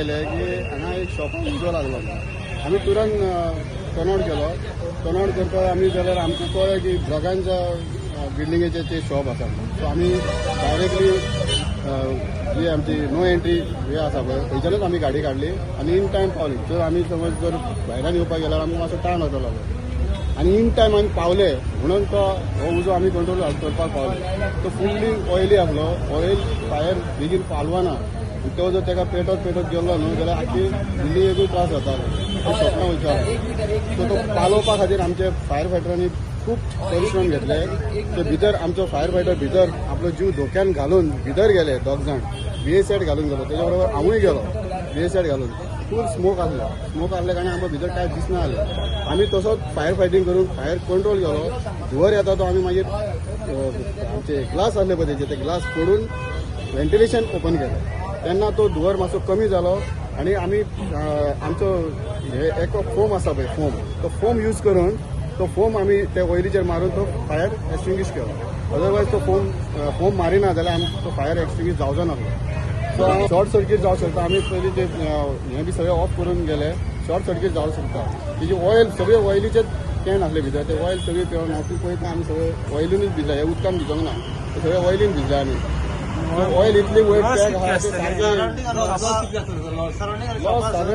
आयले की हांगा एक शॉपाक उजो लागलो. आमी तुरंत टर्नआउट केलो. टर्नआउट करपाक आमी जाल्यार आमकां कळ्ळें की ब्रगांच्या बिल्डिंगेचें ते शॉप आसा. सो आमी डायरेक्टली जी आमची नो एंट्री हे आसा पळय, थंयच्यानूच आमी गाडी काडली आनी इन टायम पावली. जर आमी समज जर भायल्यान येवपाक गेल्यार आमकां मातसो टायम वतलो आनी इन टायम आमी पावले म्हणून तो हो उजो आमी कंट्रोल करपाक पावले. तो फुल्ली ऑयली आसलो. ऑयल फायर बेगीन पालवना आनी तो जर ताका पेटत पेटत गेलो न्हू जाल्यार आख्खी बिल्डिंगेकूय त्रास जातालो. ते सपनां वयतालो. सो तो पालोवपा खातीर आमचे फायर फायटरांनी खूब परिश्रम घेतले. ते भितर आमचो फायर फायटर भितर आपलो जीव धोक्यान घालून भितर गेले. दोग जाण बी सेट घालून गेलो. तेच्या बरोबर हांवूय गेलो बी सेट घालून. फूल स्मोक आसलो. स्मोक आसले कारणान आमकां भितर कांय दिसना जालें. आमी तसोच फायर फायटींग करून फायर कंट्रोल केलो. धुंवर येता तो आमी मागीर आमचे ग्लास आसले पळय तेजे, ते ग्लास फोडून व्हेंटिलेशन ओपन केलें. तेन्ना तो धुंवर मातसो कमी जालो आनी आमी आमचो हे एक फोम आसा पळय, फोम, तो फोम यूज करून तो फोम आमी ते ऑयलीचेर मारून तो फायर एक्सटिंग्विश केलो. अदरवायज तो फोम फोम मारिना जाल्यार आम तो फायर एक्सटिंग्विश जावचो नासलो. सो शॉर्ट सर्कीट जावं शकता. आमी पयलीं ते हें बी सगळें ऑफ करून गेले. शॉर्ट सर्कीट जावं शकता. तेजी ऑयल सगळे ऑयलीचे can आसले भितर. ते ऑयल सगळी पिवन हांव पळयता, आमी सगळे ऑयलीनूच भिजला. हे उदकान भिजोंक ना, ते सगळे ऑयलीन भिजले. आमी ऑयल इतली वयर पॅक आहा, ते सारकें लॉस सादारण.